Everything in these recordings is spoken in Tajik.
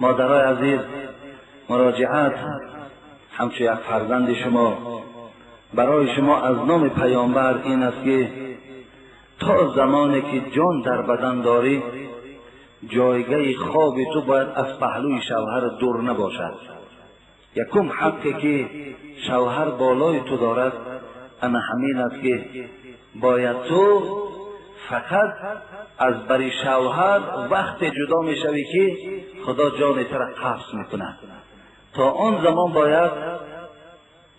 Модарои азиз, муроҷиат ҳамчун як фарзанди шумо барои шумо аз номи паёмбар ин аст, ки то замоне ки ҷон дар бадан дорӣ, ҷойгаҳи хоби ту бояд аз паҳлӯи шавҳар дур набошад. Якум ҳаққе ки шавҳар болои ту дорад ана ҳамин аст, ки бояд ту фақат аз бари шавҳар вақте ҷудо мешавӣ, ки Худо ҷони тура қабз мекунад. То он замон бояд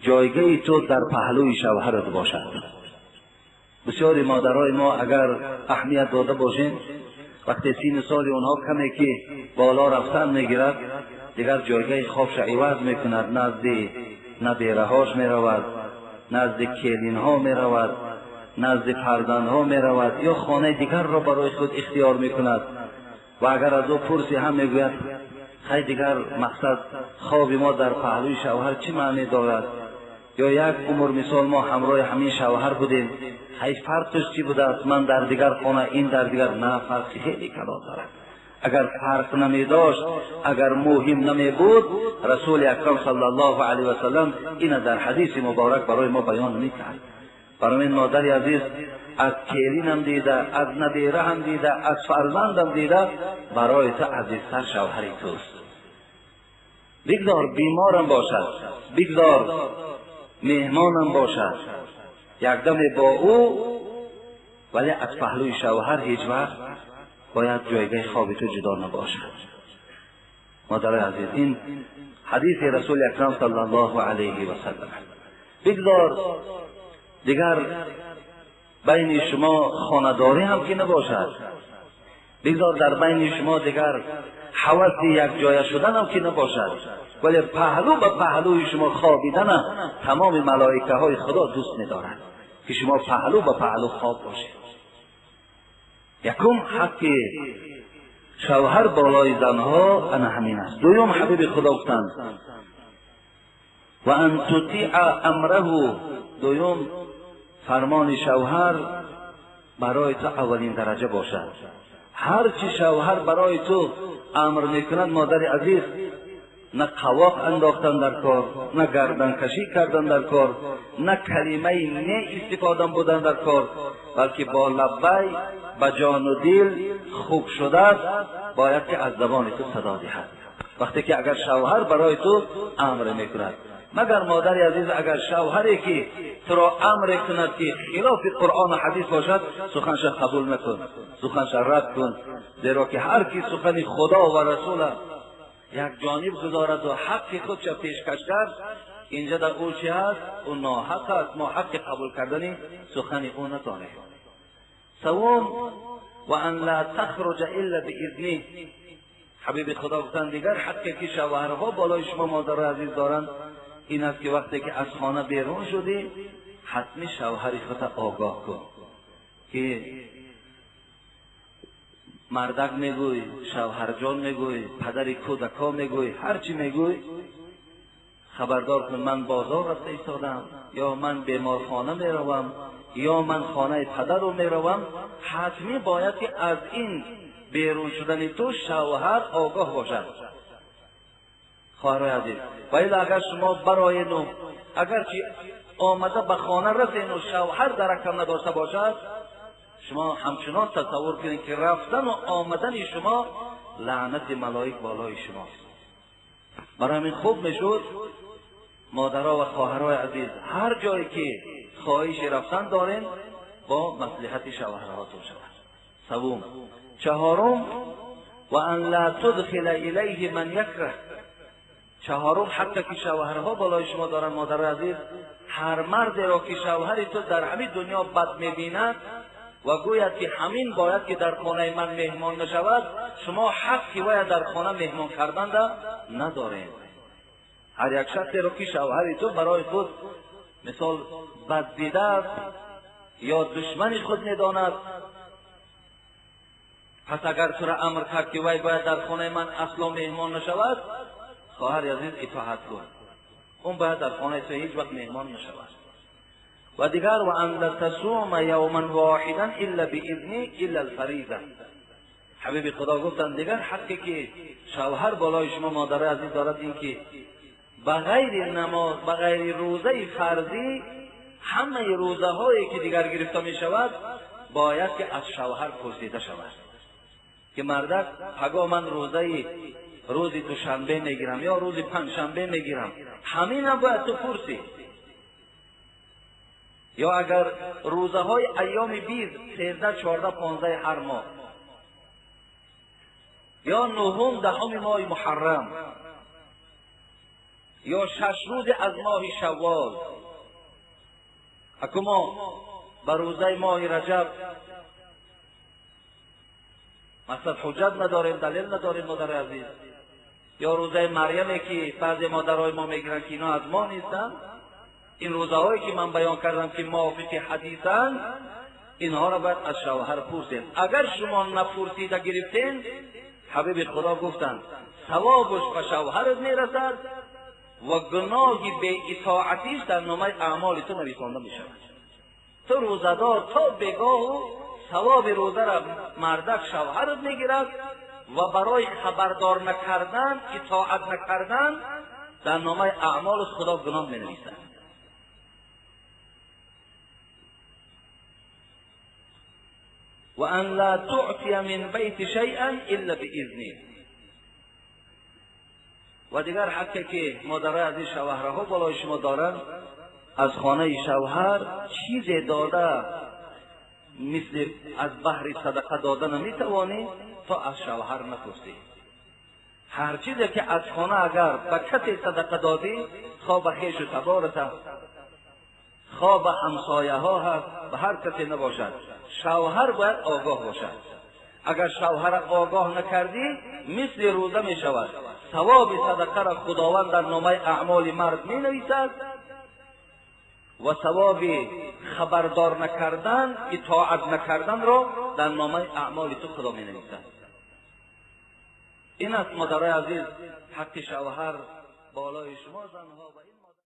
ҷойгаҳи ту дар паҳлӯи шавҳарат бошад. Бисёри модарои мо, агар аҳамият дода бошем, вақте сину соли онҳо каме ки боло рафтан мегирад, дигар ҷойгаҳи хобша иваз мекунад, назди набераҳош меравад, назди келинҳо меравад, назди фарзандҳо меравад ё хонаи дигарро барои худ ихтиёр мекунад. Ва агар аз ӯ пурсӣ ҳам мегӯяд: хай, дигар мақсад хоби мо дар паҳлӯи шавҳар чӣ маъне дорад? Ё як умр мисол мо ҳамроҳи ҳамин шавҳар будем, хай, фарқаш чӣ будааст, ман дар дигар хона, ин дар дигар? На, фарқи хеле калон дорад. Агар фарқ намедошт, агар муҳим намебуд, Расули Акрам саллаллоҳу алайҳи васаллам ина дар ҳадиси муборак барои мо баён мекард. Барои ин, модари азиз, аз келинам дида, аз набераам дида, аз фарзандам дида барои ту азизтар шавҳари туст. Бигзор беморам бошад, бигзор меҳмонам бошад, якдаме бо ӯ, вале аз паҳлӯи шавҳар ҳеҷ вақт бояд ҷойгаҳи хоби ту ҷудо набошад. Модарои азиз, ин ҳадиси Расули Акрам саллаллоҳу алайҳи васаллам. Бигзор дигар байни шумо хонадорӣ ҳам ки набошад, бигзор дар байни шумо дигар ҳаваси якҷоя шудан ҳам ки набошад, вале паҳлӯ ба паҳлӯи шумо хобидана тамоми малоикаҳои Худо дӯст медоранд, ки шумо паҳлӯ ба паҳлӯ хоб бошед. Якум ҳаққи шавҳар болои занҳо ана ҳамин аст. Дуюм, ҳабиби Худо гуфтанд: ва ан тутиа амраҳу. Дуюм, фармони шавҳар барои ту аввалин дараҷа бошад. Ҳар чи шавҳар барои ту амр мекунад, модари азиз, на қавоқ андохтан дар кор, на гарданкашӣ кардан дар кор, на калимаи не истифода будан дар кор, балки бо лаббай, ба ҷону дил хуб шудааст бояд ки аз забони ту садо диҳад, вақте ки агар шавҳар барои ту амр мекунад. Магар, модари азиз, агар шавҳаре ки туро амре кунад, ки хилофи Қуръону ҳадис бошад, суханша қабул накун, суханша рад кун, зеро ки ҳар ки сухани Худо ва Расула як ҷониб гузораду ҳаққи худша пешкаш кард, инҷа дар ӯ чи ҳаст? Ӯ ноҳақ аст, мо ҳаққи қабул кардани сухани ӯ надорем. Савум, ва ан ла тахруҷа илла биизних. Ҳабиби Худо гуфтанд: дигар ҳаққе ки шавҳарҳо болои шумо, модари азиз, доранд ин аст, ки вақте ки аз хона берун шудӣ, ҳатми шавҳари худро огоҳ кун, ки мардак мегӯй, шавҳарҷон мегӯй, падари кӯдакҳо мегӯй, ҳар чӣ мегӯй, хабардор кун: ман бозор рафта истодам, ё ман беморхона меравам, ё ман хонаи падару меравам. Ҳатмӣ бояд ки аз ин берун шудани ту шавҳар огоҳ бошад. Хоҳарои азиз, ва илла агар шумо бароену агарчи омада ба хона расену шавҳар даракам надошта бошад, шумо ҳамчунон тасаввур кунед, ки рафтану омадани шумо лаънати малоик болои шумост. Барои ҳамин хуб мешуд, модаро ва хоҳарои азиз, ҳар ҷое ки хоҳиши рафтан дорем, бо маслиҳати шавҳарҳотон шавад. Савум. Чаҳорум, ва ан ла тудхила илайҳи ман якраҳ. Чаҳорум ҳаққе ки шавҳарҳо болои шумо доранд, модари азиз, ҳар мардеро ки шавҳари ту дар ҳамин дунё бад мебинад ва гӯяд, ки ҳамин бояд ки дар хонаи ман меҳмон нашавад, шумо ҳаққи вая дар хона меҳмон карданда надоред. Ҳар як шахсеро ки шавҳари ту барои худ мисол бад дидааст ё душмани худ медонад, пас агар тура амр кард, ки вай бояд дар хонаи ман асло меҳмон нашавад, хоҳари азиз, итоат кун, он бояд дар хонаи ту ҳеҷ вақт меҳмон нашавад. Ва дигар, ва ан ла тасума явман воҳидан илла биизни илла алфариза. حبیب خدا گفتند دیگر حقی که شوهر بالای شما مادر عزیز دارد این که بغیر نماز، بغیر روزه فرضی، همه روزه هایی که دیگر گرفته می شود باید که از شوهر پرسیده شود که مردک پگاه من روزه روز دوشنبه میگیرم یا روز پنجشنبه میگیرم، همین هم باید تو پرسی. یا اگر روزه های ایام 20، 13، 14، 15 هر ماه، یا 9، 10 ماه محرم، یا 6 روز از ماه شوال. اکو ما به روزه ماه رجب مقصد حجت نداریم، دلیل نداریم مادر عزیز. یا روزه مریمه که بعضی مادرهای ما میگیرن که اینا از ما نیستن. این روزه هایی که من بیان کردم که موافق حدیثن، اینها را باید از شوهر پرسید. اگر شما نپرسیده گرفتین، حبیب خدا گفتند ثوابش به شوهرت میرسد و گناه بی اطاعتیش در نامه اعمال تو نویسانده میشود. تو روزه‌دار تا بگاه ثواب روزه را مردک شوهرت میگیرد و برای خبردار نکردن، اطاعت نکردن، در نامه اعمال خدا گناه مینویسد. و ان لا تعطی من بیت شیئا الا باذنه. و دیگر حقی که مادرای عزیز شوهرها بالای شما دارند، از خانه شوهر چیز داده مثل از بحر صدقه داده نمیتوانی تا از شوهر نپرسی. هر چیزی که از خانه اگر به کسی صدقه دادی، خواه به خویش و تبارت، خواه به همسایه ها هست، به هر کسی نباشد، شوهر باید آگاه باشد. اگر شوهر آگاه نکردی مثل روزه می شود. ثواب صدقه را خداوند در نامه اعمال مرد می نویسد و ثواب خبردار نکردن، اطاعت نکردن را در نامه اعمال تو خدا می نویسد. این است مادرای عزیز حق شوهر بالای شما زنها و این